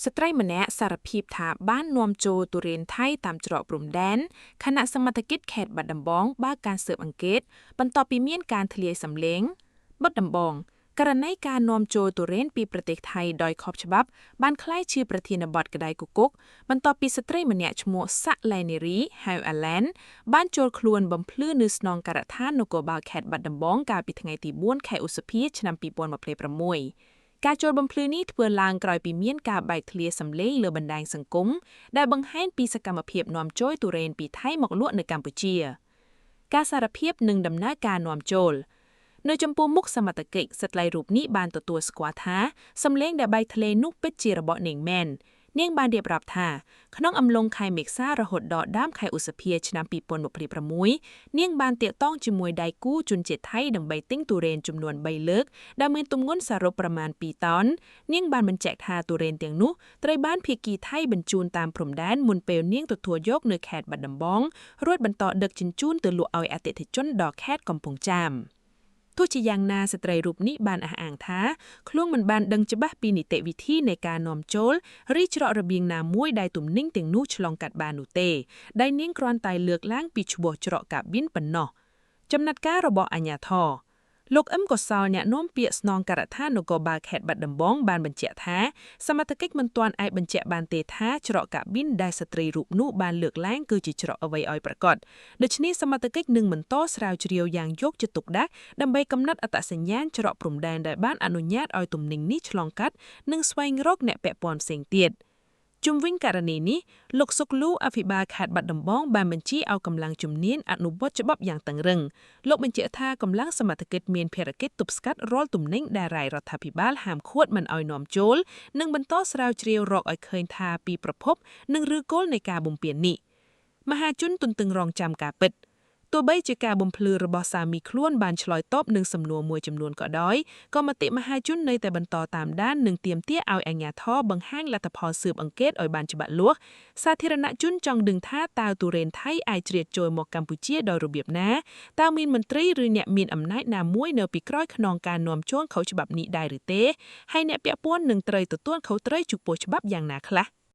ស្ត្រីម្នាក់សារភាពថាបាននាំចូលទុរេនថៃតាមច្រកព្រំដែនខណៈសមត្ថកិច្ចខេត្តបាត់ដំបងបើកការស៊ើបអង្កេតបន្ទាប់ពីមានការធ្លាយសម្លេងបាត់ដំបងករណីការនាំចូលទុរេនពីប្រទេសថៃដោយខុសច្បាប់បានក្លាយជាប្រធានបទក្តៅគគុកបន្ទាប់ពីស្ត្រីម្នាក់ឈ្មោះសាក់ឡែនីរីហៅអាឡែនបានចូលខ្លួនបំភ្លឺនៅស្នងការដ្ឋាននគរបាលខេត្តបាត់ដំបងកាលពីថ្ងៃទី4ខែឧសភាឆ្នាំ2026ការចូលបំភ្លឺនេះធ្វើឡើងក្រោយពីមានការបែកធ្លាយសម្លេងលើបណ្ដាញសង្គមដែលបង្ហាញពីសកម្មភាពនាំចូលទុរេនពីថៃមកលក់នៅកម្ពុជា ការសារភាពនិងដំណើរការនាំចូលនៅចំពោះមុខសមត្ថកិច្ចស្ត្រីរូបនេះបានទទួលស្គាល់ថាសម្លេងដែលបែកធ្លាយនោះពិតជារបស់នាងមែននាងបានរៀបរាប់ថាក្នុងអំឡុងខែមេសារហូតដល់ដើមខែឧសភាឆ្នាំ2026នាងបានទាក់ទងជាមួយដៃគូជនជាតិថៃដើម្បីទិញទុរេនចំនួន3លើកដែលមានទម្ងន់សរុបប្រមាណ2តោននាងបានបញ្ជាក់ថាទុរេនទាំងនោះត្រូវបានភាគីថៃបញ្ជូនតាមព្រំដែនមុនពេលនាងទទួលយកនៅខេត្តបាត់ដំបងរួចបន្តដឹកជញ្ជូនទៅលក់ឲ្យអតិថិជនដល់ខេត្តកំពង់ចាមទោះជាយ៉ាងណាស្ត្រីរូបនេះបានអះអាងថាខ្លួនមិនបានដឹងច្បាស់ពីនីតិវិធីនៃការនាំចូលឬច្រករបៀងណាមួយដែលទំនិញទាំងនោះឆ្លងកាត់បាននោះទេដែលនាងគ្រាន់តែលើកឡើងពីឈ្មោះច្រកកាប៊ីនប៉ុណ្ណោះចំណាត់ការរបស់អាជ្ញាធរលោកអឹមកុសលអ្នកនាំពាក្យស្នងការដ្ឋាននគរបាលខេត្តបាត់ដំបងបានបញ្ជាក់ថាសមត្ថកិច្ចមិនទាន់អាចបញ្ជាក់បានទេថាច្រកកាប៊ីនដែលស្ត្រីរូបនោះបានលើកឡើងគឺជាច្រកអ្វីឲ្យប្រាកដដូច្នេះសមត្ថកិច្ចនឹងបន្តស្រាវជ្រាវយ៉ាងយកចិត្តទុកដាក់ដើម្បីកំណត់អត្តសញ្ញាណច្រកព្រំដែនដែលបានអនុញ្ញាតឲ្យទំនិញនេះឆ្លងកាត់និងស្វែងរកអ្នកពាក់ព័ន្ធផ្សេងទៀតជុំវិញករណីនេះលោកសុកលូអភិបាលខេត្តបាត់ដំបងបានបញ្ជាឲ្យកម្លាំងជំនាញអនុវត្តច្បាប់យ៉ាងតឹងរឹងលោកបញ្ជាក់ថាកម្លាំងសមត្ថកិច្ចមានភារកិច្ចទប់ស្កាត់រាល់ទំនិញដែលរាជរដ្ឋាភិបាលហាមឃាត់មិនឲ្យនាំចូលនិងបន្តស្រាវជ្រាវរកឲ្យឃើញថាពីប្រភពនិងឫសគល់នៃការបំពាននេះមហាជនទន្ទឹងរង់ចាំការពិតទោះបីជាការបំភ្លឺរបស់សាមីខ្លួនបានឆ្លើយតបនឹងសំណួរមួយចំនួនក៏ដោយក៏មតិមហាជននៅតែបន្តតាមដាននិងទាមទារឲ្យអាជ្ញាធរបង្ហាញលទ្ធផលស៊ើបអង្កេតឲ្យបានច្បាស់លាស់សាធារណជនចង់ដឹងថាតើទុរេនថៃអាចជ្រៀតចូលមកកម្ពុជាដោយរបៀបណាតើមានមន្ត្រីឬអ្នកមានអំណាចណាមួយនៅពីក្រោយខ្នងការនាំចូលខុសច្បាប់នេះដែរឬទេហើយអ្នកពាក់ព័ន្ធនឹងត្រូវទទួលខុសត្រូវចំពោះច្បាប់យ៉ាងណាខ្លះ។